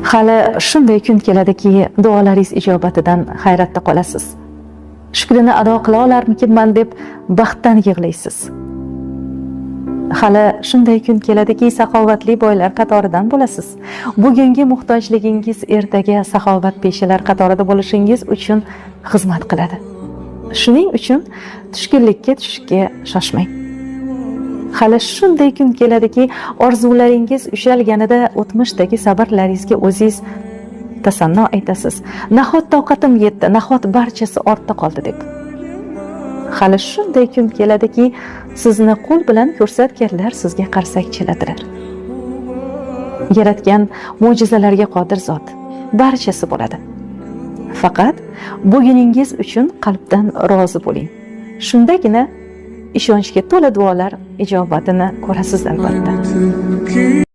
Hali shunday kun keladiki, duolaringiz ijobatidan hayratda qolasiz. Shukrini ado qila olarmikinman deb baxtdan yig'laysiz. Hali shunday kun keladiki, saxovatli boylar qatoridan bo'lasiz. Bugungi muhtojligingiz ertaga saxovatpeshalar qatorida bo'lishingiz uchun xizmat qiladi. Shuning uchun tushkunlikka tushishga shoshmang. Hali shunday kun keladiki, orzularingiz ushalganida o'tmishdagi sabrlaringizga o'zingiz tasanno aytasiz. Nahot toqatim yetdi, nahot barchasi ortda qoldi deb. Hali shunday kun keladiki, sizni qo'l bilan ko'rsatganlar sizga qarsak chaladilar. Yaratgan mo'jizalarga qodir zot, barchasi bo'ladi. Faqat buguningiz uchun qalbdan rozi bo'ling. Shundagina ishonchga to'la duolar ijobatini ko'rasiz albatta. تبكي.